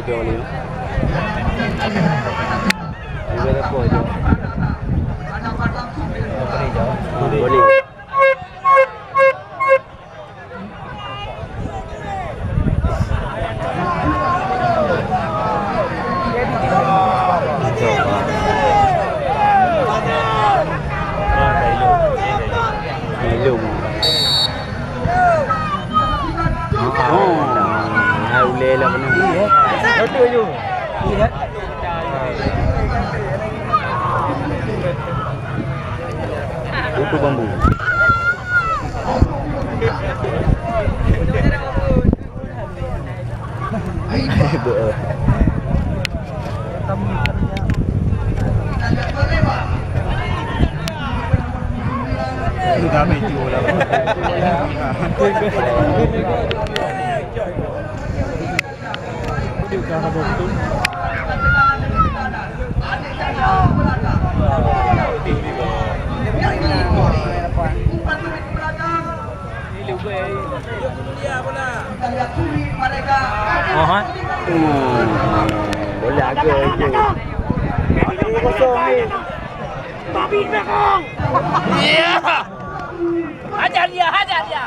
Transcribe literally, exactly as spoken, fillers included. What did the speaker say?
Boleh. Boleh. Belum. Oh, hai ulèe lah kena. Betul je. Itu bambu. Oh, ha? Hmm. Boleh agak itu. Kosong ni. Babi belakang. Ya. Hajar dia, hajar dia.